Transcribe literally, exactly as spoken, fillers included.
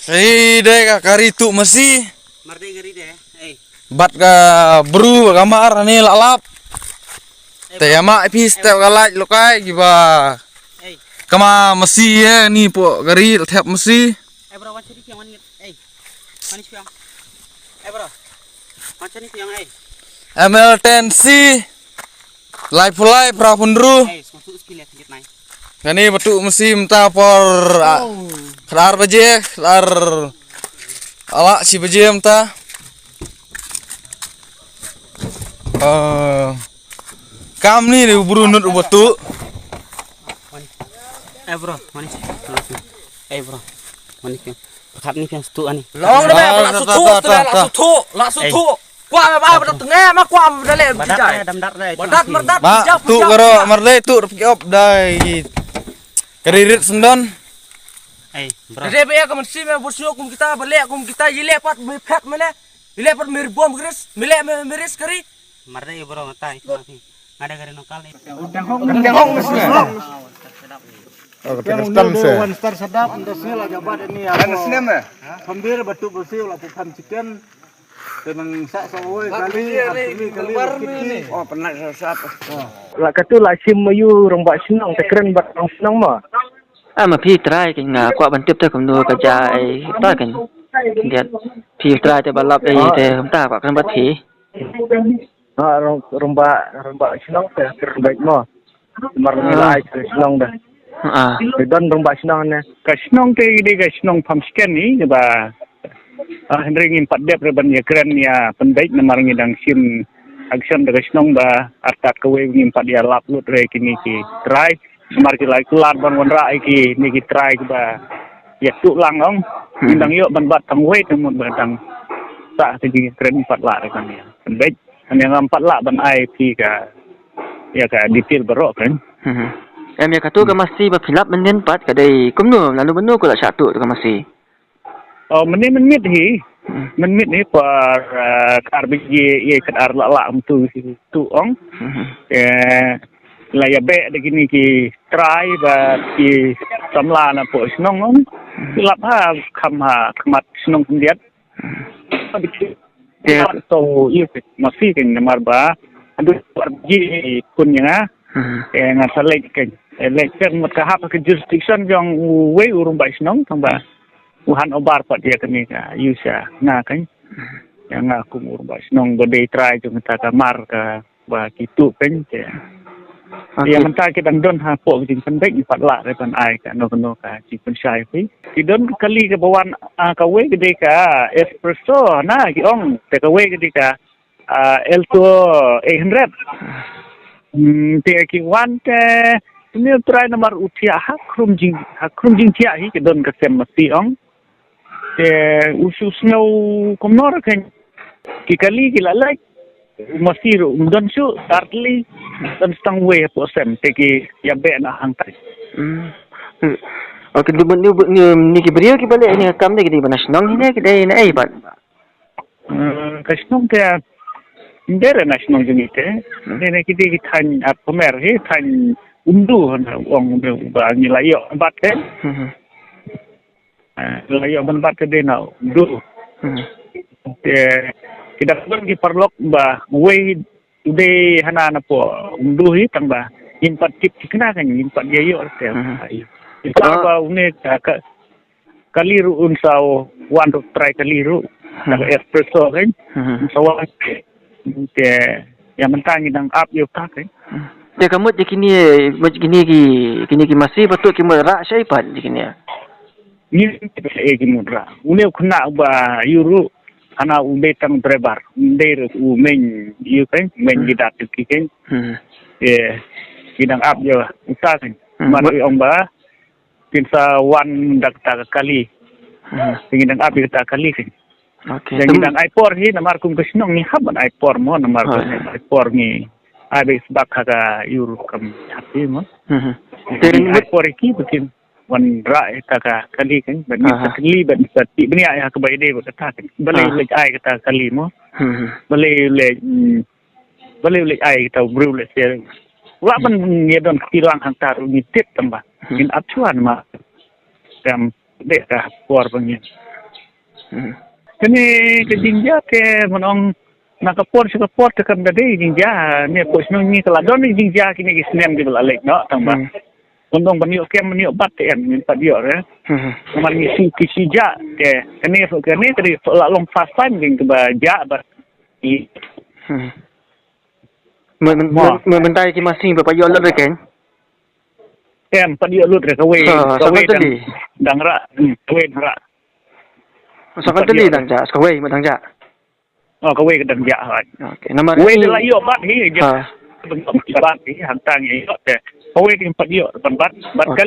Ei, dei ka kari tuh masi. Mar dei kari dei. Ei. Bad ka bru ka mar ni la lap. Te ïa ma phi step ka lait lokai kiba. Ei. Kama masi ïa ni po kari thep masi. Ei bro, wan sini kiang wan ngit. Ei. Wan sini kiang. Ei bro. Wan sini kiang ei. M L ten C. Lai pulai pra pundru. Ei, sma tu skill ya ngit nai. Kani batu masi mynta por, ah, khatar baje, khatar ala shi baje mynta. Ah, kam ni ni bru nut u batu. Eh bro, mani. Eh bro, mani. Khap ni piang stu ani. Long ni ba la su thu, la su thu, la su thu. Kwa ba ba da tnga ma kwa ba da le. Badat dam dat dai. Badat mardat. Ma tu karo marle tu rap ki op dai. Kari rit sendon. Ei bro. Re be ka man si me bus yo kum kita bale kum kita yile pat me phat mele. Yile pat me bom gris, mele me ris kari. Marda ibro ngatai. Ngada kari nokal ni. Teng hong mesti. Oh, teng stam se. One star sedap, nda sini la jabat ini. Kan sini me. Pembir batu besi la pukam chicken. Tenang sak sawoi kali, kali kali. Oh, pernah sasap. La katu la shim mayu rong ba shnong, te kren ba rong shnong ma. Ah, ma phi trai kin nga kwah ban tip te kumno ka jai ta kin. Diat phi trai te ba lap ei te kumta kwah kren ba phi. Ah, rong rong ba rong ba shnong te kren ba mo. Mar ni lai te shnong da. Ah. Te don rong ba shnong ne. Ka shnong te ide ka shnong pam sken ni ba. Ah, hynrei ngim pat dep re ban ïa kren ïa pynbeit namar ngi dang shim action da ka shnong ba artat kawei ngim pat ïa lap lut re kini ki trai. Namar ki lai kular ban wanrah ïa kini ki trai kiba ïa tu lang ong. Ngim dang ïoh ban bat tang wei tang mut ba dang sa te ki kren pat lah re kan ïa pynbeit. Kan ïa ngam pat lah ban ai phi ka ïa ka detail baroh kan. Em ïa katu ka masi ba phi lap mynnin pat ka dei kumno lano bano ko la shah tu ka masi. Oh, mynne mynmiet hi. Mynmiet hi por, eh, kar biji ye kat ar la la tu tu ong. Eh, la ïa beh de kini ki trai ba ki samla na po shnong ong. Lap ha kham ha khmat shnong khyndiat. Te to ye masi kin namar ba adu por biji kun ïa nga. Eh, nga sa leit kin. Eh, leit kin mut ka hap ka jurisdiction jong u wei u rong ba shnong tang ba. U han obar pat ïa kane ka ïu sha nga kan. Ïa nga kum u rong ba shnong ba dei trai jong kata ka mar ka ba ki tu kan te. Ïa mynta ki dang don ha po ki jingpynbeit pat lah re ban ai ka no no ka jingpynshai phi. Ki don ka kali ka ba wan, ah, kawei ka dei ka espresso na ki ong te kawei ka dei ka ah, Alto eight hundred. Hmm, te ki wan te, ni trai namar u thiah ha khrum jing, ha khrum jingthiah hi ki don ka sem masi ong. Te u shu sngew kumno re kan ki kali ki la lek. Masi ruh um don shu, tartli don stang wei hapoh sem te ki ïa beh na hangtai. Hmm. Okay, ni ni ni ki briew ki ba leh ni kam de ki dei ba na shnong hi ne ki dei na ei pat. Eh, ka shnong te, ndere na shnong jong ite. Ndere ki dei ki thaiñ ap komer hi, thaiñ Umdu, na ong Umdu ba ngi la ïoh bat te. Eh, la ïoh ban bat te dei na Umdu. Te, ki da don ki paralok ba wei u dei hana na po Umdu hi tang ba ngim pat tip thikna kan ngim pat ïa ïoh te. Ki ba une ka, ka, kali ruh un sa wan ruh trai kali ruh. Ka espresso kan. Un sa wan. Te ïa mynta ngi dang ap ïa ka kan. Te ka mut ïa kine, mut kine ki, kine ki masi ba tu ki mut rah shai pat ïa kine. Ngi te e ki mut rah. Une u khynnah ba ïu ruh hana u dei tang driver. U dei ruh u main ïu kan, main ki dat ki kan. Te ki dang ap ïa uta kan. Mar ong ba Kin sa wan da kata ka kali. Ngi dang ap ïa kata ka kali. Okay. Ngi dang ai por hi namar kum ka shnong ngi hap ban ai por mo namar kum ai por ngi ai bak ha ka ïur kam hap hi mo. Ngi ai por ïa ki ba kin wan rah ïa kata ka kali kan ban ïa kata ka kali ban sa ti ban ïa ïa ka bai dei ba kata kan. Balei leh ai kata ka kali mo. Balei leh Balei u leh ai kita u briew leh sel. Wa ban ngi don kti lang hangta ruh ngi tip tang ba. Hmm. Ngin ap shuwa namar kam dei ka por ba ngin. Hmm. Kane ka jingjia te man ong na ka por sha ka por te kam da dei jingjia ne, poi shnong ngi ka la don jingjia kine ki snem kiba la leit noh tang ba. Hmm. Ban ong ban ïoh kem ban ïoh bat te em ngin pat ïoh re. Hmm. Namar ngi shu ki shu jah te kane kane ka dei la long first time ding kiba jah bat. Hmm. Mynta ki masing ba pat ïoh lut re ken. Em, pat ïoh lut re kawei. Sa, sa kawei kan dang, dang rah. Hmm, kawei dang rah. Sa kan pat ïoh dang jah, sa kawei ma dang jah. Oh, kawei ka dang jah, hoi. Okay, namar kawei da la ïoh bat hi, ha. Bat hi, hangta ngi ïoh te. Kawei dang pat ïoh, ban bat, bat. Okay.